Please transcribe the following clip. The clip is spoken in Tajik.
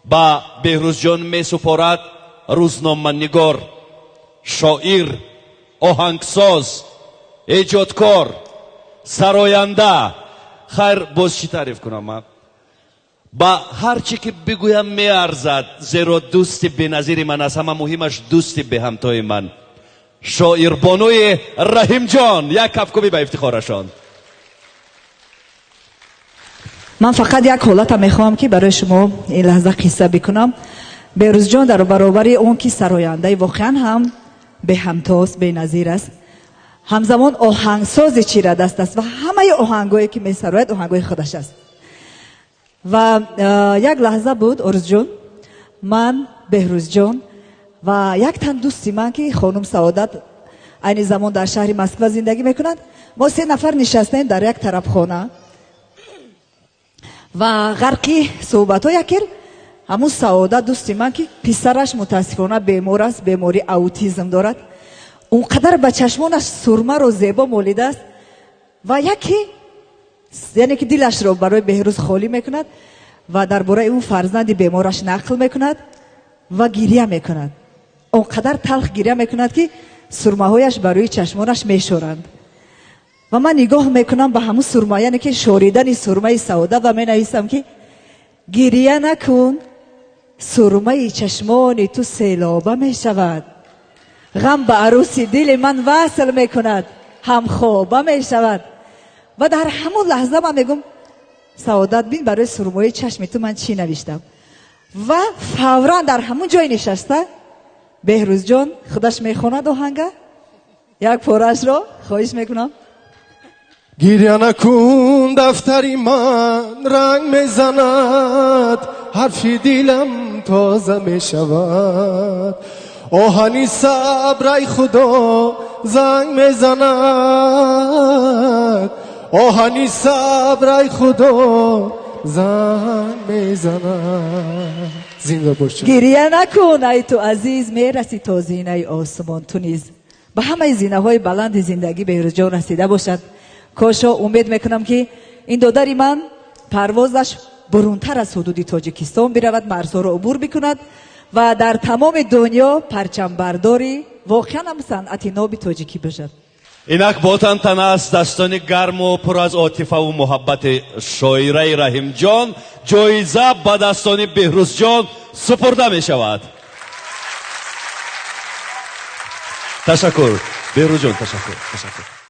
Ба Беҳрӯзҷон месупорад рӯзноманигор, шоир, оҳангсоз, эҷодкор, сароянда. Хайр, боз чӣ таъриф кунам ман? Ба ҳар чӣ ки бигӯям, меарзад, зеро дӯсти беназири ман, аз ҳама муҳимаш дӯсти беҳамтои ман, шоирбонуи Раҳимҷон. Як кафкӯбӣ ба ифтихорашон. Ман фақат як ҳолата мехоҳам, ки барои шумо ин лаҳза қисса бикунам. Беҳрӯзҷон дар баробари он ки сарояндаи воқеан ҳам беҳамтост, беназир аст, ҳамзамон оҳангсози чирадаст аст ва ҳамаи оҳангое ки месарояд, оҳангои худаш аст. Ва як лаҳза буд, Орузҷон, ман, Беҳрӯзҷон ва як тан дӯсти ман, ки хонум Саодат, айни замон дар шаҳри Москва зиндагӣ мекунад, мо се нафар нишастаем дар як тарабхона ва ғарқи суҳбатҳо. Якер ҳамун Саодат, дӯсти ман, ки писараш мутаассифона бемор аст, бемории аутизм дорад, он қадар ба чашмонаш сурмаро зебо молидааст ва яке, яъне ки дилашро барои Беҳрӯз холӣ мекунад ва дар бораи он фарзанди бемораш нақл мекунад ва гиря мекунад. Он қадар талх гиря мекунад, ки сурмаҳояш ба рӯи чашмонаш мешоранд. Ва ман нигоҳ мекунам ба ҳамун сурма, яъне ки шоридани сурмаи Саодат, ва менависам, ки гиря накун, сурмаи чашмони ту селоба мешавад, ғам ба арӯси дили ман васл мекунад, ҳамхоба мешавад. Ва дар ҳамун лаҳза ман мегӯм: «Саодат, бин, барои сурмои чашми ту ман чӣ навиштам». Ва фавран дар ҳамун ҷой нишаста Беҳрӯзҷон худаш мехонад оҳанга, як пораашро, хоҳиш мекунам. Гиря накун, дафтари ман ранг мезанад, ҳарфи дилам тоза мешавад, оҳани сабр, ай худо, занг мезанад, оҳани сабр, ай худо, занг мезанад. Зинда бошед. Гиря накун, ай ту азиз, мерасӣ то зинаи осмон ту низ. Ба ҳамаи зинаҳои баланди зиндагӣ Беҳрӯзҷон расида бошад. Кошо умед мекунам, ки ин додари ман парвозаш бурунтар аз ҳудуди Тоҷикистон биравад, марзҳоро убур бикунад ва дар тамоми дунё парчамбардори воқеан ҳам санъати ноби тоҷикӣ бошад. Инак бо тантана аз дастони гарму пур аз отифаву муҳаббати шоираи Раҳимҷон ҷоиза ба дастони Беҳрӯзҷон супурда мешавад. Ташаккур, Беҳрӯзҷон, ташаккур, ташаккур.